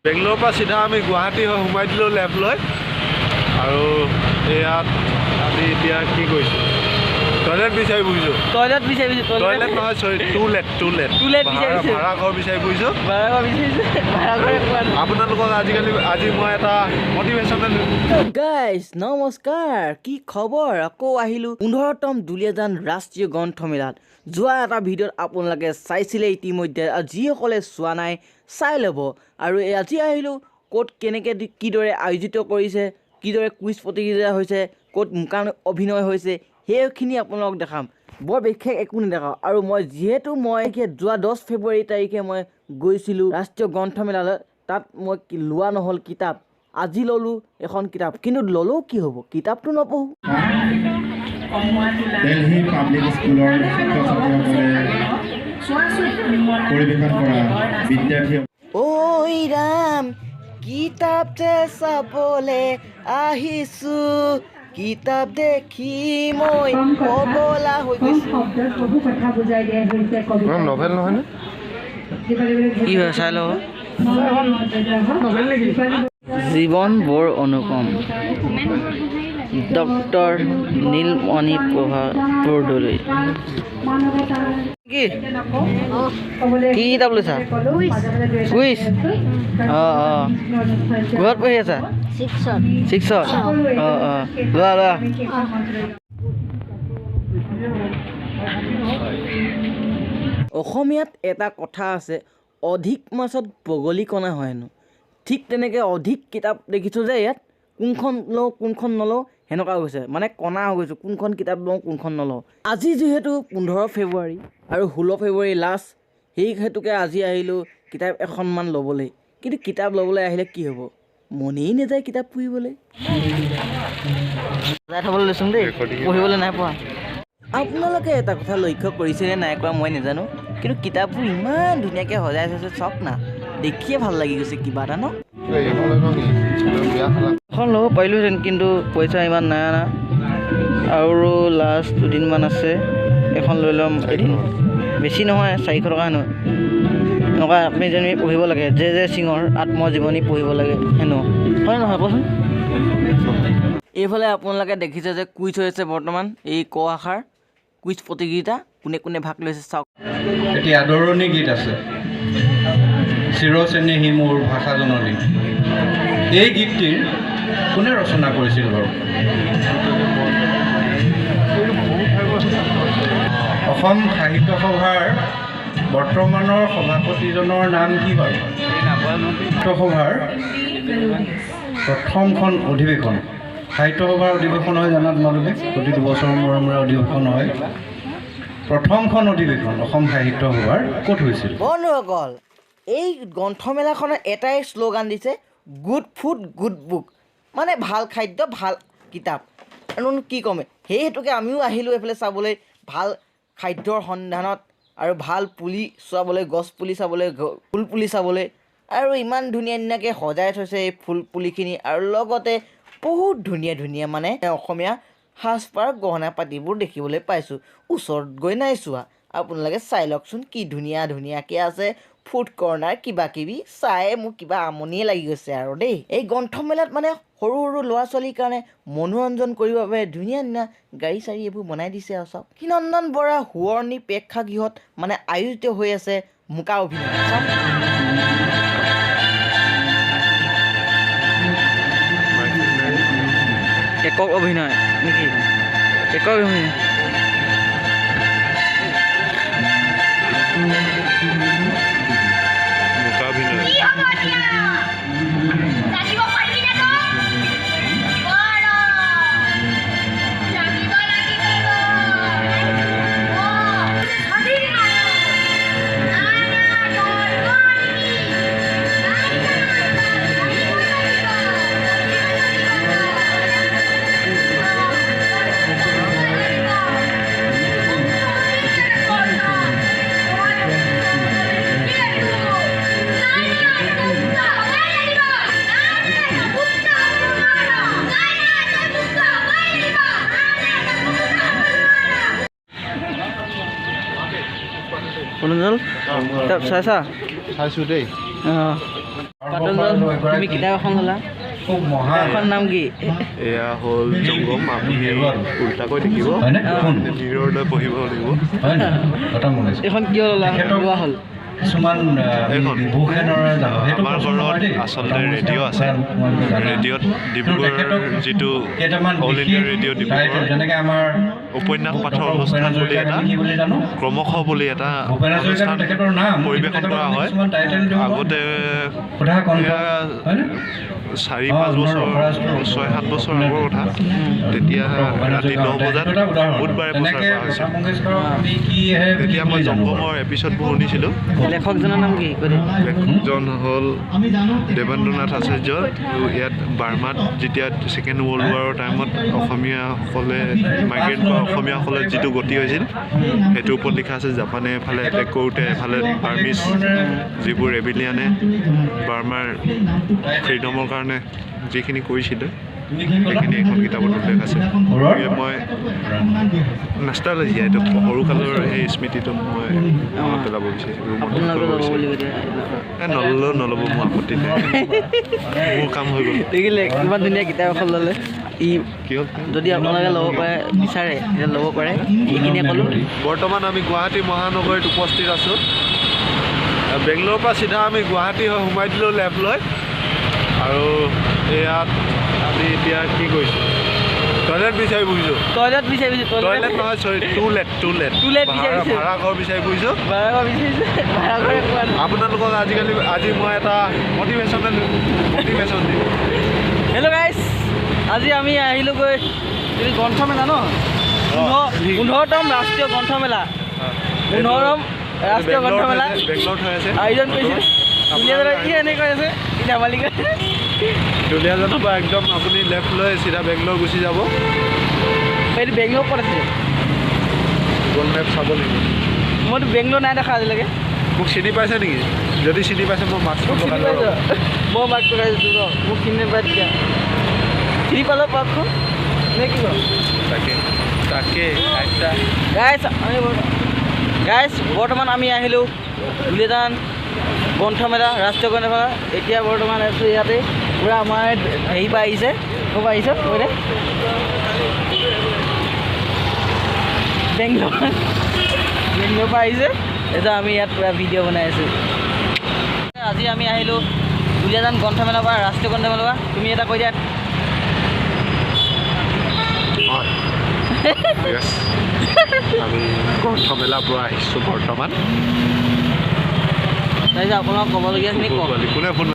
বেংগলোৰৰ পৰা চিধা আমি গুৱাহাটী হৈ সোমাই দিলোঁ লেপ লৈ। আৰু ইয়াত আমি এতিয়া কি কৰিছোঁ, টয়লেট বিচাৰি ফুৰিছোঁ। টয়লেট বিচাৰি, টয়লেট নহয়, চৰি, টুলেট, টুলেট। টুলেট বিচাৰিছোঁ। ভাড়া ঘৰ বিচাৰি ফুৰিছোঁ। ভাড়া ঘৰ বিচাৰিছোঁ, ভাড়া ঘৰে পোৱা নাই। আপোনালোকক আজিকালি আজি মই এটা মটিভেশ্যনেল গাইজ নমস্কাৰ, কি খবৰ? আকৌ আহিলোঁ 15তম দুলীয়াজান ৰাষ্ট্ৰীয় গ্ৰন্থমেলাত। যোৱা এটা ভিডিঅ'ত আপোনালোকে চাইছিলে ইতিমধ্যে, আৰু যিসকলে চোৱা নাই চাই ল'ব। আৰু এই আজি আহিলোঁ ক'ত কেনেকৈ কিদৰে আয়োজিত কৰিছে, কিদৰে কুইজ প্ৰতিযোগিতা হৈছে, ক'ত মুকান অভিনয় হৈছে, সেইখিনি আপোনালোকক দেখাম। বৰ বিশেষ একো নেদেখাওঁ। আৰু মই যিহেতু মই যোৱা 10 ফেব্ৰুৱাৰী তাৰিখে মই গৈছিলোঁ ৰাষ্ট্ৰীয় গ্ৰন্থমেলালৈ, তাত মই লোৱা নহ'ল কিতাপ। আজি ল'লোঁ এখন কিতাপ, কিন্তু ল'লেও কি হ'ব, কিতাপটো নপঢ়োঁ। দেলহি পাব্লিক স্কুলৰ ছাত্ৰ ছাত্ৰীসকলে পৰিৱেশন কৰা বিদ্যাৰ্থী ঐ ৰাম, কিতাপ যে চাবলে আহিছোঁ, কিতাপ দেখি মই পগলা হৈ গৈছোঁ। শব্দত বহু কথা বুজাই দিয়া হৈছে কবিতা। নভেল নহয়নে? কি হয় চাই লওঁ। জীৱন বৰ অনুপম, ডক্টৰ নীলমণি প্ৰভা বৰদলৈ। কি কি কিতাপ লৈছা? কুইজ। অঁ অঁ, কিহত পঢ়ি আছা? ছিক্সত। অঁ অঁ, লোৱা লোৱা। অসমীয়াত এটা কথা আছে, অধিক মাছত বগলী কণা হয় হেনো। ঠিক তেনেকৈ অধিক কিতাপ দেখিছোঁ যে ইয়াত, কোনখন লওঁ কোনখন নলওঁ সেনেকুৱা হৈ গৈছে, মানে কণা হৈ গৈছোঁ, কোনখন কিতাপ লওঁ কোনখন নলওঁ। আজি যিহেতু 15 ফেব্ৰুৱাৰী আৰু 16 ফেব্ৰুৱাৰী লাষ্ট, সেই হেতুকে আজি আহিলোঁ কিতাপ এখনমান ল'বলৈ। কিন্তু কিতাপ ল'বলৈ আহিলে কি হ'ব, মনেই নাযায় কিতাপ পঢ়িবলৈ। সজাই থ'বলৈ লৈছোঁ দেই, পঢ়িবলৈ নাই পোৱা। আপোনালোকে এটা কথা লক্ষ্য কৰিছেনে নাই কৰা মই নাজানো, কিন্তু কিতাপবোৰ ইমান ধুনীয়াকৈ সজাই থৈছে, চাওক না, দেখিয়ে ভাল লাগি গৈছে কিবা এটা ন। এখন ল'ব পাৰিলোহেঁতেন, কিন্তু পইচা ইমান নাই অনা। আৰু লাষ্ট দুদিনমান আছে, এখন লৈ ল'ম এদিন। বেছি নহয়, 400 টকা হেনো। এনেকুৱা আত্মজীৱনী পঢ়িব লাগে, জে জে সিঙৰ আত্মজীৱনী পঢ়িব লাগে হেনো, হয় নহয় কচোন? এইফালে আপোনালোকে দেখিছে যে কুইজ হৈ আছে বৰ্তমান, এই ক আখাৰ কুইজ প্ৰতিযোগিতা, কোনে কোনে ভাগ লৈছে চাওক। এটি আদৰণি গীত আছে, চিৰচেনেহী মোৰ ভাষা জননী। এই গীতটিৰ কোনে ৰচনা কৰিছিল বাৰু? অসম সাহিত্য সভাৰ বৰ্তমানৰ সভাপতিজনৰ নাম কি বাৰু? সাহিত্য সভাৰ প্ৰথমখন অধিৱেশন, সাহিত্য সভাৰ অধিৱেশন হয় জানা তোমালোকে, প্ৰতি দুবছৰৰ মূৰে মূৰে অধিৱেশন হয়। প্ৰথমখন অধিৱেশন অসম সাহিত্য সভাৰ ক'ত হৈছিল? বন্ধুসকল, এই গ্ৰন্থমেলাখনত এটাই শ্লোগান দিছে, গুড ফুড গুড বুক, মানে ভাল খাদ্য ভাল কিতাপ। আৰুনো কি ক'ম, সেই হেতুকে আমিও আহিলোঁ এইফালে চাবলৈ, ভাল খাদ্যৰ সন্ধানত আৰু ভাল পুলি চাবলৈ, গছ পুলি চাবলৈ, ফুল পুলি চাবলৈ। আৰু ইমান ধুনীয়া ধুনীয়াকৈ সজাই থৈছে এই ফুল পুলিখিনি, আৰু লগতে বহুত ধুনীয়া ধুনীয়া মানে অসমীয়া সাজপাৰ গহনা পাতিবোৰ দেখিবলৈ পাইছোঁ। ওচৰত গৈ নাই চোৱা, আপোনালোকে চাই লওকচোন কি ধুনীয়া ধুনীয়াকৈ আছে ফুড কৰ্ণাৰ কিবা কিবি, চাই মোৰ কিবা আমনিয়ে লাগি গৈছে আৰু দেই। এই গ্ৰন্থমেলাত মানে সৰু সৰু ল'ৰা ছোৱালীৰ কাৰণে মনোৰঞ্জন কৰিবৰ বাবে ধুনীয়া ধুনীয়া গাড়ী চাড়ী এইবোৰ বনাই দিছে। আৰু চাওক, লক্ষ্মীনন্দন বৰা সোঁৱৰণী প্ৰেক্ষাগৃহত মানে আয়োজিত হৈ আছে মুকা অভিনয়। চাওক, একক অভিনয় নেকি? একক অভিনয়। মুকাভিনয়। জানিব পাৰিবি নে তই? পাৰ। জানিব লাগিব তই। অ, স্বাধীন মানুহ। নাই নাই, তই নোৱাৰিবি। নাই নাই, তই জানিব লাগিব। জানিব লাগিব। নাই নাই, তই মুক্ত হ'বই লাগিব। নাই নাই, তই মুক্ত হ'ব নোৱাৰ। নাই নাই, তই মুক্ত হ'বই লাগিব। নাই নাই, তই মুক্ত হ'ব নোৱাৰ। অনুজল, কিতাপ চাইছা? চাইছোঁ দেই। অঁ। তুমি কিতাপ এখন ল'লা, খুব মহান কিতাপখন নাম কি? এয়া হ'ল জংগম। আপুনি উল্টাকৈ দেখিব, হয়নে? মিৰৰ লৈ পঢ়িব লাগিব। হয় নে? লতা মংগেশকাৰ। এইখন কিয় ল'লা? তেখেতক লোৱা হ'ল কিছুমান এইখন। বিভূষণৰ জানো, সেইটো আমাৰ প্ৰশ্ন ঘৰত নহয় দেই। আচলতে লতা ৰেডিঅ' আছে। তোমালোকে জানা। ৰেডিঅ'ত কিন্তু ডিব্ৰুগড় তেখেতক যিটো কেইটামান অল ইণ্ডিয়া বিশেষ ৰেডিঅ' টাইটেল, ডিব্ৰুগড় যেনেকে আমাৰ উপন্যাস পাঠৰ ডক্টৰ ভূপেন অনুষ্ঠান বুলি হাজৰিকাক এটা আমি কি বুলি জানো? ক্ৰমশ বুলি এটা ভূপেন হাজৰিকাটো অনুষ্ঠান তেখেতৰ নাম, কিন্তু পৰিৱেশন তেখেতক কৰা আমি হয়। কিছুমান টাইটেল দিওঁ ন? আগতে সোধা কণ্ঠ, এয়া হয়নে? 4 অ, 5 বছৰ, ৰসৰাজটো 6 7 বছৰ আগৰ কথা। তেতিয়া ভূপেন ৰাতি হাজৰিকা 10 বজাত সেইটো এটা উদাহৰণ। বুধবাৰে প্ৰচাৰ তেনেকে কৰা হৈছিল। লতা মংগেশকাৰক আমি কিহে কি তেতিয়া মই বুলি জানো বাৰু? জংগমৰ এপিছ'ডবোৰ শুনিছিলোঁ। লেখকজনৰ নাম কি কৈ দে। লেখকজন হ'ল দেৱেন্দ্ৰনাথ আচাৰ্য। ইয়াত বাৰ্মাত যেতিয়া ছেকেণ্ড ৱৰ্ল্ড ৱাৰৰ টাইমত অসমীয়াসকলে মাইগ্ৰেণ্ট কৰা অসমীয়াসকলে যিটো গতি হৈছিল সেইটোৰ ওপৰত লিখা আছে। জাপানে এফালে এটেক কৰোঁতে এফালে বাৰ্মিজ যিবোৰ ৰেবিলিয়ানে বাৰ্মাৰ ফ্ৰীডমৰ কাৰণে যিখিনি কৰিছিলে তুমি কি ক'লা? সেইখিনি এইখন কিতাপত উল্লেখ আছে। ঘৰৰ? গতিকে মই নাষ্টালজিয়া, এইটো সৰুকালৰ সেই স্মৃতিটো মই মনত পেলাব বিচাৰিছোঁ, ৰুমত আপোনালোকে কৰিব ল'ব বুলি বিচাৰিছোঁ। কৈ দিয়া। নল'লেও নল'ব, মোৰ আপত্তি নাই, মোৰ কাম হৈ গ'ল। দেখিলে কিমান ধুনীয়া কিতাপ এখন ল'লে ই। কি হ'ল? যদি আপোনালোকে ল'ব পাৰে, বিচাৰে তেতিয়া ল'ব পাৰে। এইখিনিয়ে ক'লোঁ। বৰ্তমান আমি গুৱাহাটী মহানগৰীত উপস্থিত আছোঁ। বেংগলোৰৰ পৰা চিধা আমি গুৱাহাটী হৈ সোমাই দিলোঁ লেফ্ট লৈ। আৰু ইয়াত আমি এতিয়া কি কৰিছোঁ? টয়লেট বিচাৰি ফুৰিছোঁ। টয়লেট বিচাৰিছোঁ, টয়লেট টয়লেট নহয়, চৰি, টুলেট, টুলেট। টুলেট বিচাৰিছোঁ। ভাড়াঘৰ বিচাৰি ফুৰিছোঁ। ভাড়াঘৰ বিচাৰিছোঁ, ভাড়াঘৰে পোৱা নাই। আপোনালোকক আজিকালি আজি মই এটা মটিভেশ্যনেল মটিভেশ্যন দিম। হেল্ল' গাইছ, আজি আমি আহিলোগৈ এইটো গ্ৰন্থমেলা ন, 15তম ৰাষ্ট্ৰীয় গ্ৰন্থমেলা, 15তম ৰাষ্ট্ৰীয় গ্ৰন্থমেলা বেংগলোৰত হৈ আছে। আয়োজন কৰিছিল। দুলীয়াজানত কি এনেকৈ আছে, কি ধেমালি কৰে। দুলীয়াজানৰ পৰা একদম আপুনি লেফ্ট লৈ চিধা বেংগলোৰ গুচি যাব। এইটো বেংগলোৰ ক'ত আছে? গুগল মেপ চাব লাগিব। মইতো বেংগলোৰ নাই দেখা আজিলৈকে। মোক চিনি পাইছে নেকি? যদি চিনি পাইছে, মই মাস্কখন মোক চিনি লগাই পাইছ? লওঁ। মই মাস্ক লগাই দিছোঁ ৰ। মোক চিনি নাপায় তেতিয়া চিনি পালেও পাকচোন নে কি কয়। তাকে তাকে। আচ্ছা গাইছ, আমি গাইছ বৰ্তমান আমি আহিলোঁ দুলীয়াজান গ্ৰন্থমেলা, ৰাষ্ট্ৰীয় গ্ৰন্থমেলা। এতিয়া বৰ্তমান আছোঁ ইয়াতে। পূৰা আমাৰ হেৰি পৰা আহিছে, ক'ৰ পৰা আহিছে কৈ দে। বেংগলোৰ, বেংগলোৰ পৰা আহিছে। এতিয়া আমি ইয়াত পূৰা ভিডিঅ' বনাই আছোঁ। আজি আমি আহিলোঁ দুলীয়াজান গ্ৰন্থমেলাৰ পৰা, ৰাষ্ট্ৰীয় গ্ৰন্থমেলাৰ পৰা। তুমি এটা কৈ দিয়া। হয়, য়েছ, আমি গ্ৰন্থমেলাৰ পৰা আহিছোঁ বৰ্তমান। তাৰপিছত আপোনাক ক'বলগীয়াখিনি কওক। কোনে ফোন